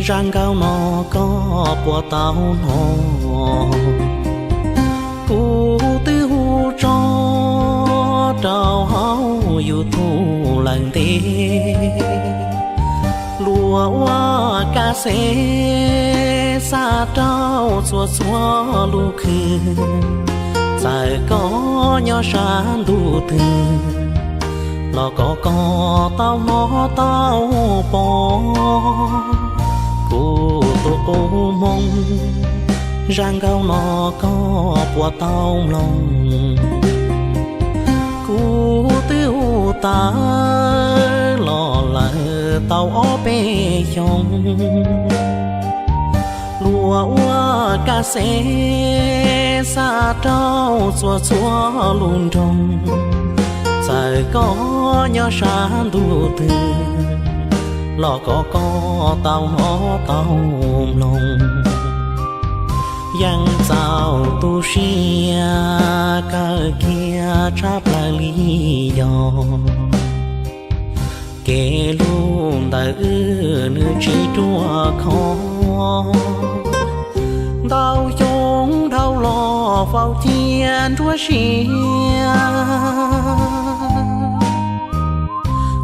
Zaj nkauj no koj puas tau hnov? Kuv twb hu tso rau hauv YouTube lawm ntev. Luag ua kas xev xa rau txhua txhua lub khw, txawm koj nyob sab ntuj twg los kom koj tau hnov tau pom. Kuv tus qub hmoov, zaj nkauj no koj puas tau mloog? Kuv twb hu tawv los lawm tau ob peb xyoos. Luag ua kas xev xa rau txhua txhua lub nroog, txawm koj nyob sab ntuj twg los kom koj tau hnov tau mloog. Yeej txaus tu siab kawg kiag tshaj plaws li yog kev hlub ntawm wb nws tsis ruaj khov. Ntau xyoo dhau los faus cia nruab siab,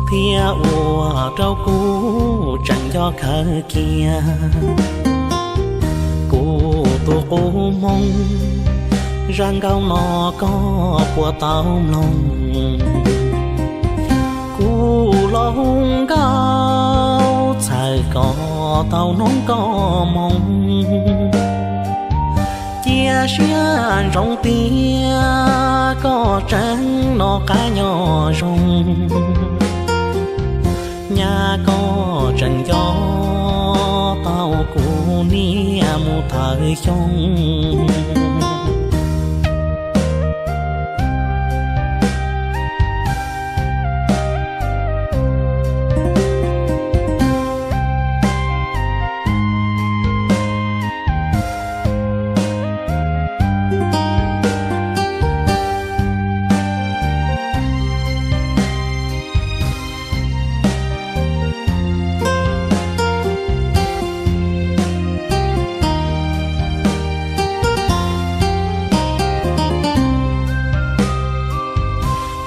thiab ua rau kuv tseem nco khawv kiag. Kuv tus qub hmoov, zaj nkauj no koj puas tau mloog? Kuv los hu nkauj txhawm kom tau hnov koj moo. Cia siab ntsoov tias koj tseem noj qab nyob zoo, nyab koj tseem nco tau kuv niam mus thawm xyoo.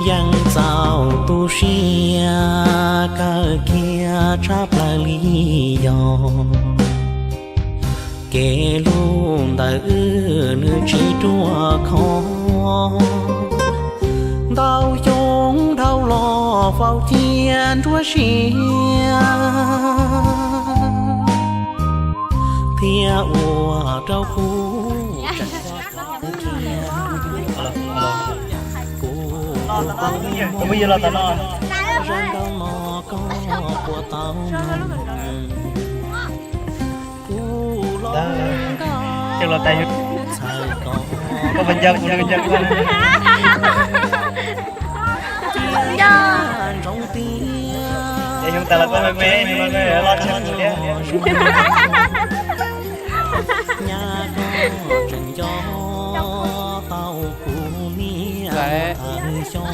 Yeej txaus tu siab kawg kiag tshaj plaws li yog kev hlub ntawm wb nws tsis ruaj khov. Ntau xyoo dhau los faus cia nruab siab, thiab ua rau kuv tseem nco kiag. Kuv tus qub hmoov, zaj nkauj no koj puas tau mloog? Kuv los hu nkauj txhawm kom tau hnov koj moo. Cia siab ntsoov tias koj tseem nco tau kuv niam mus thawm xyoo. Nyab koj tseem nco tau kuv niam mus thawm xyoo.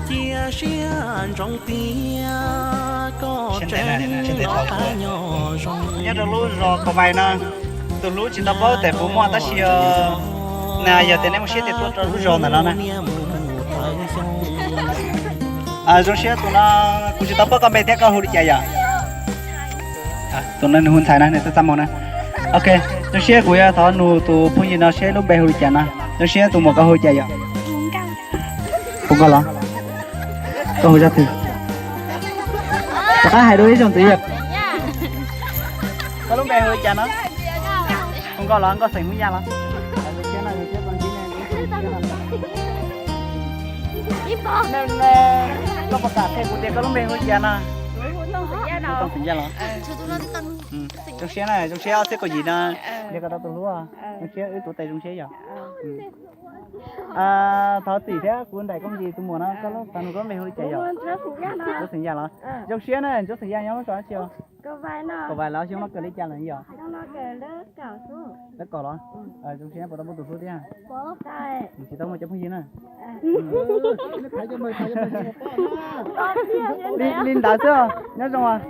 Cia siab ntsoov tias koj tseem noj qab nyob zoo. Nyob rau lub zos Kos Vais no, tus hlub tsis tau paub tes puas muaj tab sis na, yog tias nej muaj siab ces tuaj rau lub zos ntawm no na. Zoo siab tus no, kuv tsis tau paub koj npe thiab koj hu li cas yom? Tus no nws hu Ntxhais na, nws txaj txaj muag na. Ok, zoo siab kuv yuav thov nug tus phooj ywg no seb lub npe hu li cas no. Zoo siab tus muam, koj hu li cas yom? Hu Nkauj los? Koj hu zaj twg? Rov qab hais dua ib zaug ntxiv yom. Koj lub npe hu li cas no? Hu Nkauj los, Nkauj xeem Hmoob Yaj los? Koj puas kam qhia kuv tias koj lub npe hu li cas no? Tooj Xeem Yaj los? Zoo siab na, zoo siab ob txhiab kaum yim no nrhiav koj tau tus hlub. Zoo siab wb tuav tes zoo siab yom. Thov txim thiab kuv ntaim koj ntsis tus muam no, koj lub, thov nug koj lub npe hu li cas yom? Ntsuab Xeem Yaj los? Zoo siab na, Ntsuab Xeem Yaj nyob lub zos dab tsi os? Kos Vais los, xyoo no kawm li cas lawm yom? Lab kaum los? Zoo siab puas tau muaj tus hlub thiab? Tsis tau muaj cov phooj ywg na. Li ntawd xwb, nyob zoo os.